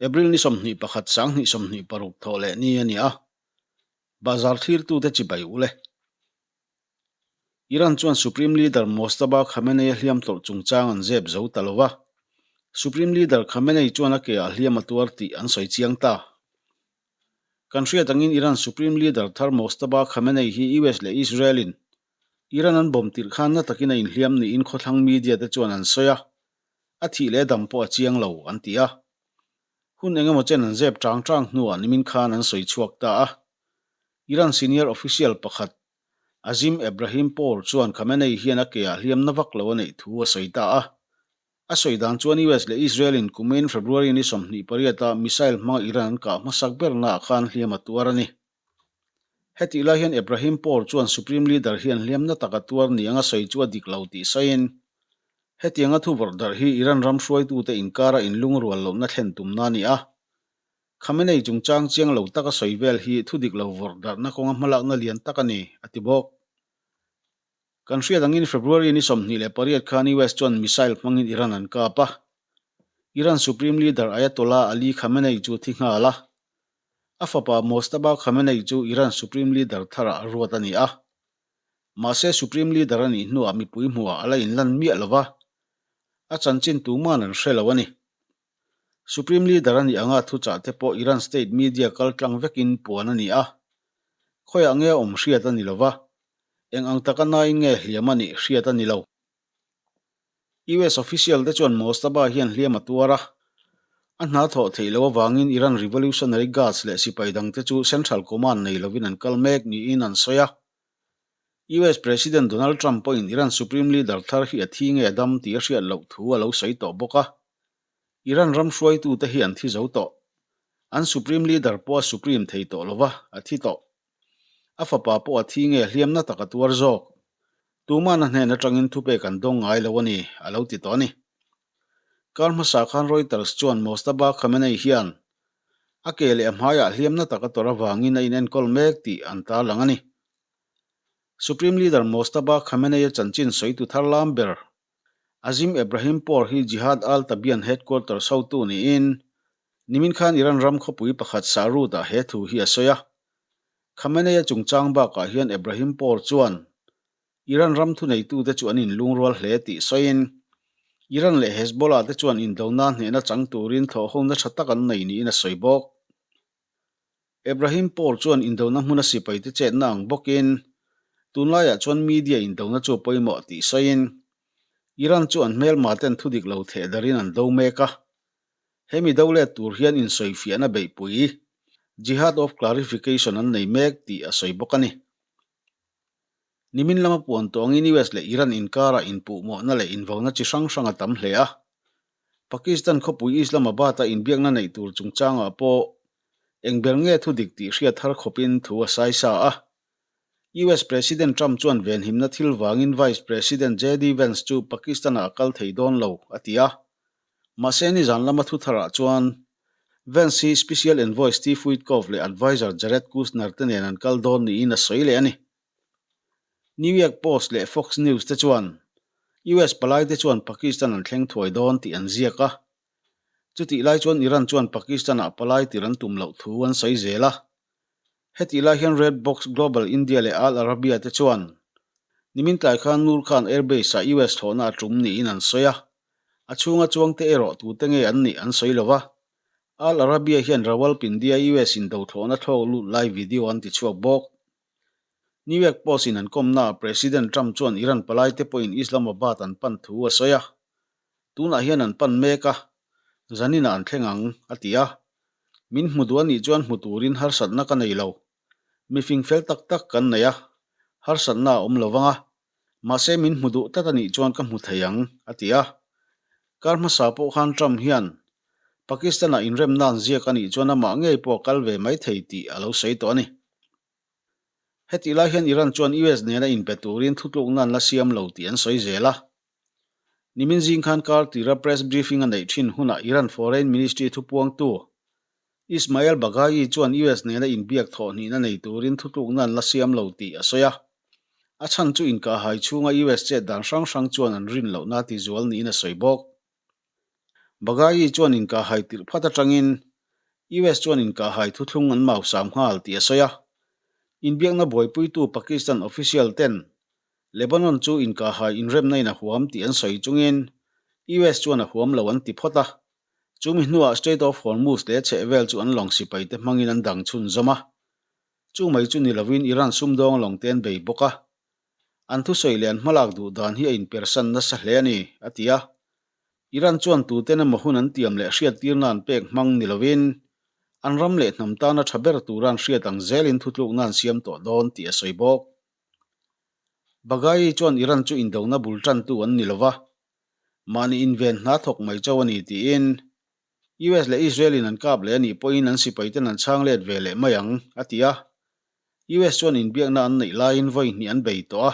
April ni 21 2026 thawh leh ni a ni a, Bazar thlirtute chibai u le. Iran chuan Supreme Leader Mojtaba Khamenei a hliam tawrh chungchang an zep zo ta lo va, Supreme Leader Khamenei chuan a ke ah hliam a tuar tih an sawi chiang ta. Kan hriat angin Iran Supreme Leader thar Mojtaba Khamenei hi US leh Israel in Iran an bomb tirh khan na takin a inhliam niin khawthlang media te chuan an sawi a, a thih leh dam pawh a chiang lo an ti a. Hun engemaw chen an zep tang tang hnuah nimin khan an sawi chhuak ta a. Iran senior official pakhat Azim Ebrahim Pour chuan Khamenei hian a ke ah hliam na vak lo a neih thu a sawi ta a. A sawi dan chuan US leh Israel in kumin February ni 28 ah missile hmanga Iran an kah hmasak berna ah khan hliam a tuar a ni. Hetih lai hian Ebrahim Pour chuan Supreme Leader hian hliamna tak a tuar ni anga sawi chu a dik lo tih sawiin, hetianga thu vawrh darh hi Iran ram hruaitute inkara inlungrual lohna thlen tumna a ni a. Khamenei chungchang chiang lo taka sawi vel hi thu dik lo vawrh darhna kawnga hmalakna lian tak a ni, a ti bawk. Kan hriat angin February ni 28 khan US chuan missile hmangin Iran an kap a. Iran Supreme Leader Ayatollah Ali Khamenei chu thi nghal a. A fapa Mojtaba Khamenei chu Iran Supreme Leader tharah a ruat a ni a. Mahse Supreme Leader a nih hnuah mipui hmuhah a la inlan miah lo va, a chanchin tuman an hre lo a ni. Supreme Leader a nih anga thuchah te pawh Iran state media kaltlang vekin puan a ni a. Khawiah nge a awm hriat a ni lo va, eng ang taka nain nge hliam a nih hriat a ni lo. US official te chuan Mojtaba hian hliam a tuar a, a hna thawh theih loh avangin Iran Revolutionary Guards leh sipai dangte chu Central Command nei lovin an kal mek niin an sawi a. US President Donald Trump pawhin Iran Supreme Leader thar hi a thi nge a dam tih a hriat loh thu a lo sawi tawh bawk a. Iran ram hruaitute hi an thi zo tawh. An Supreme Leader pawh a supreme thei tawh lo va, a thi tawh. A fapa pawh a thi nge hliamna tak a tuar zawk. Tumahna hnen atangin thupek an dawng ngai lo a ni, a lo ti tawh a ni. Kar hmasa khan Reuters chuan Mojtaba Khamenei hian a ke leh a hmaiah hliamna tak a tawrh avangin a inenkawl mek tih an tarlang a ni. Supreme Leader Mojtaba Khamenei-a chanchin sawitu thar lam ber Azim Ebrahim Pour hi Jihad al-Tabian headquarters hotu niin nimin khan Iran ram khawpui pakhat Sahrut-ah he thu hi a sawi a. Khamenei-a chungchang bakah hian Ebrahim Pour chuan Iran ram thuneitute chu an inlungrual hle tih sawiin Iran leh Hezbollah te chuan indona hnehna chang turin thawhhona tha tak an nei niin a sawi bawk. Ebrahim Pour chuan indona hmuna sipaite chetna ang bawkin tunlaiah chuan media indona chu a pawimawh tih sawiin Iran chu an hmelma ten thudik lo theh darin an do mek a. Hemi do let tur hian insawifiahna beihpui, Jihad of Clarification an nei mek tih a sawi bawk a ni. Nimin lama puan tawngin US leh Iran inkarah inpuhmawhna leh invona chi hrang hrang a tam hle a. Pakistan khawpui Islamabad-a inbiakna neih tur chungchangah pawh eng ber nge thu dik tih hriat har khawpin thu a sai sa a. US President Trump chuan venhimna thil vangin Vice President JD Vance chu Pakistan-ah a kal thei dawn lo, a ti a. Mahse nizan lama thu tharah chuan Vance hi Special Envoy Steve Witkoff leh Adviser Jared Kushner te nen an kal dawn niin a sawi leh a ni. New York Post leh Fox News te chuan US palai te chuan Pakistan an thleng thuai dawn tih an ziak a. Chutih lai chuan Iran chuan Pakistan-ah palai tir an tum loh thu an sawi zel a. Hetih lai hian Red Box Global India leh Al Arabiya te chuan nimin tlai khan Nur Khan Air Base-ah US thlawhna a tum niin an sawi a. A chhunga chuangte erawh tute nge an nih an sawi lo va. Al Arabiya hian Rawalpindi-a US indo thlawhna thlawk lut lai video an tichhuak bawk. New York Post-in an kawmnaah President Trump chuan Iran palaite pawhin Islamabad an pan thu a sawi a. Tunah hian an pan mek a, zaninah an thleng ang, a ti a. Min hmu duh a nih chuan hmu turin harsatna ka nei lo. Mifing fel tak tak kan nei a, harsatna a awm lo vang a. Mahse min hmu duh tlat a nih chuan ka hmu thei ang, a ti a. Kar hmasa pawh khan Trump hian Pakistan-ah inremna an ziak a nih chuan amah ngei pawh a kal ve mai thei tih a lo sawi tawh a ni. Hetih lai hian Iran chuan US nena inpe turin thutlukna an la siam lo tih an sawi zel a. Nimin zing khan kar tira press briefing a neih thin hunah Iran Foreign Ministry thupuangtu Ismail Baghaei chuan US nena inbiak thawhhnihna nei turin thutlukna an la siam lo tih a sawi a. A chhan chu inkahhai chhunga US chet dan hrang hrang chuan an rin lohna tizual niin a sawi bawk. Baghaei chuan inkahhai tirh phat atangin. US chuan inkahhai thuthlung an mausam nghal tih a sawi a. Inbiakna buaipuitu Pakistan official ten Lebanon chu inkahhai inremna in a huam tih an sawi chungin US chuan a huam lo an ti phawt a. Chumi hnuah Strait of Hormuz leh chhehvel chu an lawng sipaite hmangin an dang chhunzawm a. Chu mai chu ni lovin Iran sumdawng lawngte an bei bawk a. An thusawi leh an hmalak duh dan hi a inpersan nasa hle a ni, a ti a. Iran chuan tuten emaw hun an tiam leh hriattirna an pek hmang ni lovin an ram leh hnam tana tha ber tura an hriat ang zelin thutlukna an siam tawh dawn tih a sawi bawk. Baghai chuan Iran chu indona bul tantu an ni lova, mahni inven hna thawk mai chauh a ni tiin US leh Israel in an kap leh a nih pawhin an sipaiten an chhang let ve leh mai ang, a ti a. US chuan inbiakna an neih laiin vawi hnih an bei tawh a.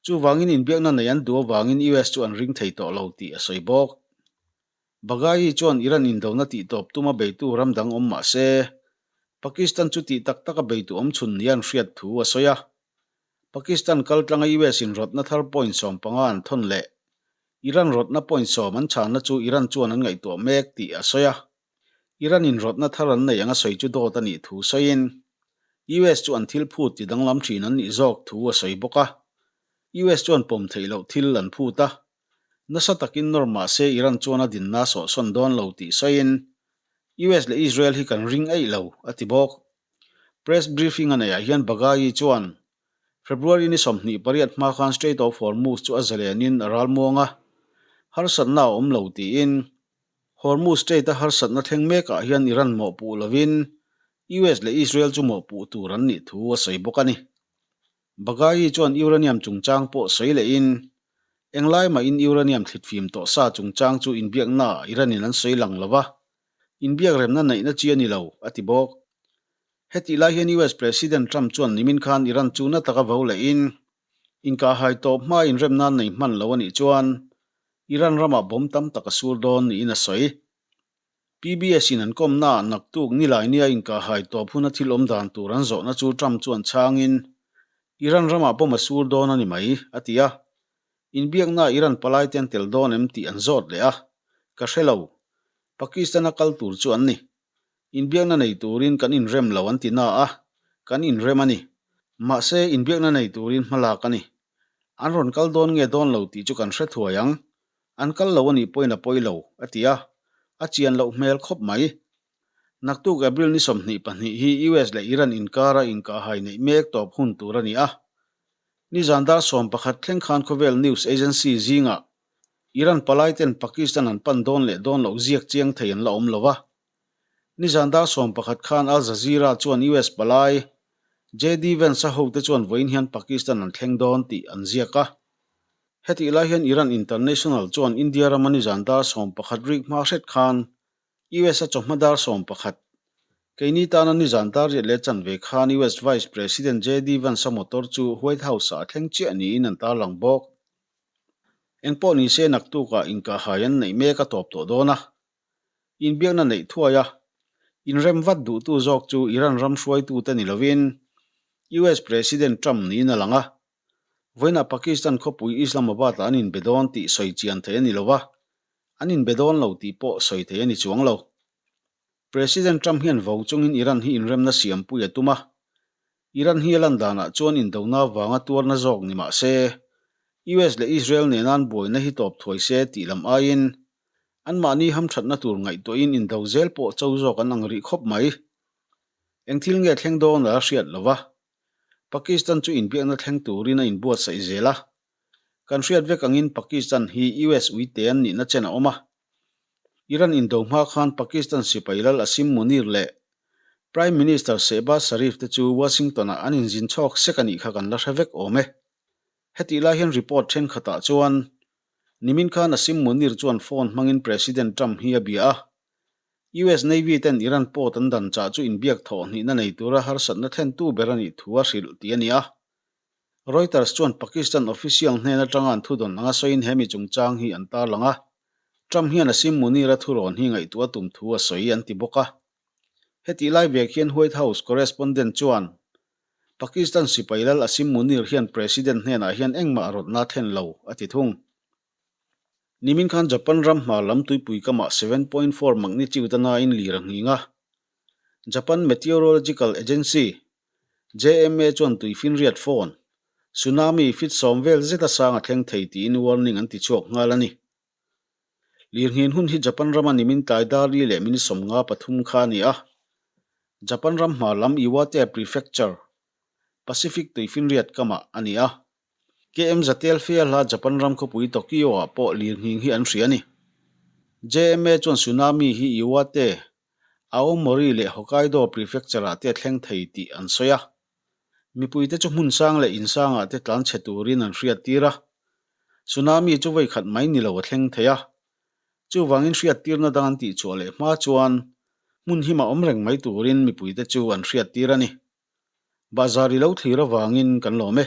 Chuvangin inbiakna neih an duh avangin US chu an ring thei tawh lo tih a sawi bawk. Baghai chuan Iran indona tihtawp tuma beitu ram dang awm mah se, Pakistan chu tih tak taka beitu awm chhun nia an hriat thu a sawi a. Pakistan kaltlanga US in rawtna thar point 15 an thawn leh Iran rawtna point sawm an chhanna chu Iran chuan an ngaihtuah mek tih a sawi a. Iran in rawtna thar an nei anga sawi chu dawt a nih thu sawiin US chu an thil phut ti danglam thin an nih zawk thu a sawi bawk a. US chuan pawm theih loh thil an phut a. Nasa takin nawr mah se Iran chuan a dinna sawhsawn dawn lo tih sawiin US leh Israel hi kan ring eih lo, a ti bawk. Press briefing a neihah hian Baghai chuan February ni 28 hma khan Strait of Hormuz chu a zalenin a ralmuang a, harsatna a awm lo tiin Hormuz Strait-a harsatna thleng mekah hian Iran mawhpuh lovin US leh Israel chu mawhpuh tur an nih thu a sawi bawk a ni. Baghai chuan uranium chungchang pawh sawi lehin englai mahin uranium thlitfim tawh sa chungchang chu inbiaknaah Iran-in an sawi lang lo va, inbiak remna neihna chi a ni lo, a ti bawk. Hetih lai hian US President Trump chuan nimin khan Iran chu na taka vo lehin inkahhai tawp hmaa inremna an nei hman lo a nih chuan Iran ramah bomb tam tak a sur dawn niin a sawi. PBS in an kawmnaah naktuk nilai nia inkahhai tawp huna thil awm dan tur an zawhna chu Trump chuan chhangin Iran ramah bomb a sur dawn a ni mai, a ti a. Inbiaknaah Iran palai te an tel dawn em tih an zawt leh a, ka hre lo. Pakistan-a kal tur chu an ni. Inbiakna nei turin kan inrem lo an ti na a, kan inrem a ni. Mahse, inbiakna nei turin hmalak a ni. An rawn kal dawn nge dawn lo tih chu kan hre thuai ang. An kal lo a nih pawhin a pawi lo, a ti a. A chian loh hmel khawp mai. Naktuk April ni 22 hi US leh Iran inkara inkahhai neih mek tawp hun tur a ni a. Nizan dar 11 thleng khan khawvel news agency zingah Iran palai ten Pakistan an pan dawn leh dawn loh ziak chiang thei an la awm lo a. Nizan dar 11 khan Al Jazeera chuan US palai JD Vance-a hote chuan vawiin hian Pakistan an thleng dawn tih an ziak a. Hetih lai hian Iran International chuan India rama nizan dar 11 rik hma hret khan US a chawhma dar 11 keini tana nizan dar riat leh chanve khan US Vice President JD Vance-a motor chu White House-ah a thleng chiah niin an tarlang bawk. Engpawh ni se naktukah inkahhai an neih mek a tawp tawh dawn a. Inbiakna neih thuai a, inrem vat duhtu zawk chu Iran ram hruaitute ni lovin US President Trump niin a lang a. Vawiinah Pakistan khawpui Islamabad-ah an inbe dawn tih sawi chian theih a ni lo va, an inbe dawn lo tih pawh sawi theih a ni chuang lo. President Trump hian vo chungin Iran hi inremna siampui a tum a. Iran hi a lan danah chuan indona vanga tuarna zawk ni mah se, US leh Israel nena an buaina hi tawp thuai se tih lam aiin anmahni hamthatna tur ngaihtuahin indo zel pawh cho zawk an ang rih khawp mai. Eng thil nge thleng dawn a la hriat lo va, Pakistan chu inbiakna thleng turin a inbuatsaih zel a. Kan hriat vek angin Pakistan hi US uite an nihna chen a awm a. Iran indo hma khan Pakistan sipai lal Asim Munir leh Prime Minister Shehbaz Sharif te chu Washington-ah an inzin chhawk sek a nih kha kan la hre vek awm e. Hetih lai hian report thenkhatah chuan nimin khan Asim Munir chuan phone hmangin President Trump hi a bia a. US Navy ten Iran port an dan chah chu inbiak thawh hnihna nei tura harsatna thlentu ber a nih thu a hrilh tih a ni a. Reuters chuan Pakistan official hnen atanga an thudawn anga sawiin hemi chungchang hi an tarlang a. Trump hian Asim Munir-a thurawn hi ngaihtuah tum thu a sawi an ti bawk a. Hetih lai vek hian White House correspondent chuan Pakistan sipai lal Asim Munir hian President hnenah hian engmah rawtna thlen lo a ti thung. Nimin khan Japan ram hmar lam tuipui kamah 7.4 magnitude a nain lir a nghing a. Japan Meteorological Agency, JMA, chuan tuifinriat fawn, tsunami, fit sawm vel zeta sang a thleng thei tiin warning an tichhuak nghal a ni. Lirnghin hun hi Japan rama nimin tlai dar li leh minute 53 kha a ni a. Japan ram hmar lam Iwate Prefecture, Pacific tuifinriat kamah a ni a. KM Zatel Fialha Japan ram khawpui Tokyo-ah pawh lirnghing hi an hria a ni. JMA chuan tsunami hi Iwate, Aomori leh Hokkaido Prefecture-ah te a thleng thei tih an sawi a. Mipuite chu hmun sang leh in sangah te tlan chhe turin an hriattir a. Tsunami chu vawi khat mai ni lo a thleng thei a. Chuvangin hriattirna dang an tihchhuah leh hma chuan hmun hima awm reng mai turin mipuite chu an hriattir a ni. Bahzar i lo thlir avangin kan lawm e.